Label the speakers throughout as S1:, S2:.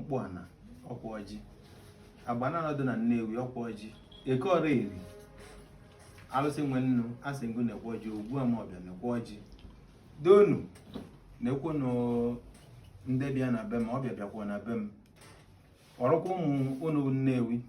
S1: Mkpụana, ọkwa ọjị. Agbananọ dị na Nnewi, ọkwa ọjị. Eke Ọraeri, alụsị nwe nnu, asị ngụ na-ekwe ọjị. Ogwu Amawbịa na-ekwe ọjị. Donu na-ekwenụ ndị bịa na be m, ọbịa bịakwa na be m, ọrụkwa ụmụ unu Nnewi.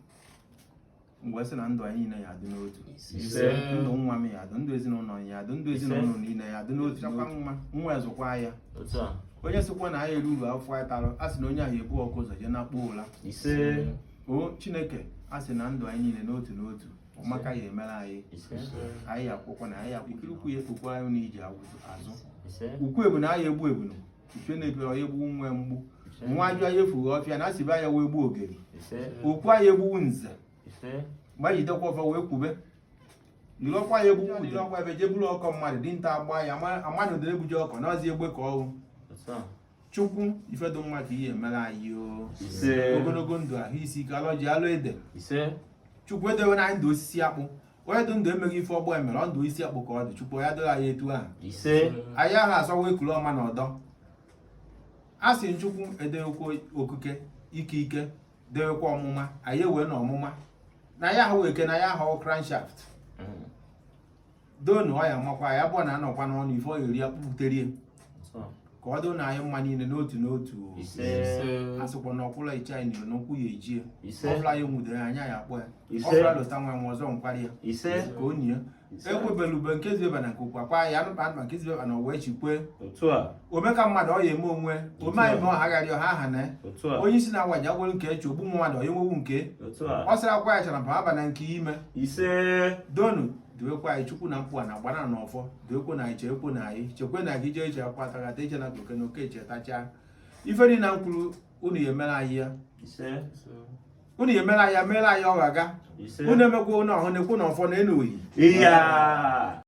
S1: Mgbe sị na ndụ anyị niile ya adị n'otu.
S2: Ise.
S1: Ndụ nwa m ya adị, ndụ ezinụlọ ya adị, ndụ ezinụlọ niile ya adị n'otu. Nwa nwa ezụkwa ya.
S2: Otu a.
S1: Onye sịkwa na anyị eri uru afọ anyị tarụ, a sị na onye ahụ ebu ọkụ ụzọ jee na-akpọ ụla.
S2: Ise.
S1: O Chineke, a sị na ndụ anyị niile n'otu n'otu, ọmaka ya emere anyị.
S2: Ise.
S1: Anyị akwụkwọ na anyị akwụkwọ ukwu ya ekpokwa anyị na iji azụ.
S2: Ise.
S1: Ukwu ebunu anyị egbu ebunu ife na-ebere onye egbu nwe mgbu nwa ajụ anyị efughị ọfịa na asịba ya wee gbuo ogeri.
S2: Ise.
S1: Okwu anyị egbuwu nze.
S2: Ise.
S1: Mgbe anyị jidekwa ọfọ wee kwube lilọkwa ya egbuwu ude ọkwa ebe jee buru ọkọ mmadụ dinta agba ya amadụ dere egbuje ọkọ n'ọzi egbe ka ọhụ.
S2: Otu a.
S1: Chukwu, ife dị mma ka ihe emere anyị o.
S2: Ise.
S1: Ogologo ndụ, ahụ isi ike, alọ ji alụ ede.
S2: Ise.
S1: Chukwu edewe na anyị ndụ osisi akpụ. Onye dị ndụ emeghị ife ọgbọ emere ọ ndụ isi akpụ ka ọ dị. Chukwu ya dịrị anyị etu ahụ.
S2: Ise.
S1: Anyị ahụ asọwa ekulu ọma na ọdọ a sị Chukwu edewekwa okuke ike ike, dewekwa ọmụma anyị ewee na ọmụma na ya ahụ eke na ya ahụ crankshaft. Donu ọ ya makwa ya bụ na anọkwa n'ọnụ ife ọ eri akpụpụterie.
S2: Otu a.
S1: Ka ọ dị na anyị mma niile n'otu n'otu.
S2: Ise.
S1: A sịkwa na ọkwụla iche anyị n'iru n'ụkwụ ya ejie.
S2: Ise.
S1: Ọfụla ya nwudere anya ya akpọ ya.
S2: Ise.
S1: Ọfụla lụta nwa nwa ọzọ nkwari ya.
S2: Ise.
S1: Ka o nie.
S2: Ise.
S1: Ekwebelube nke zibeba na nke ukwu akwa ya anụkpa anụkpa nke zibeba na ọwa echikwe.
S2: Otu a.
S1: Ome ka mmadụ ọ ya eme onwe ome anyị ma ọha gharị ọha aha na ya.
S2: Otu a.
S1: Onye isi na-awaji agwelu nke eche ogbu mmadụ onye nwewu nke.
S2: Otu a.
S1: Ọ sịrị akwa ya chara mpa aba na nke ime.
S2: Ise.
S1: Donu dowekwa anyị Chukwu na mkpụ a na gbara na ọfọ dowekwe na anyị, chekwe na anyị, chekwe na gị jee iche akwa tagata iche na oke na oke chetacha ife dị na mkwuru unu ya emere anyị ya.
S2: Ise.
S1: Unu ya emere anyị ya, mere anyị ọghaga.
S2: Ise.
S1: Unu emekwa unu ọhụ na-ekwu na ọfọ na enu oyi.
S2: Iya.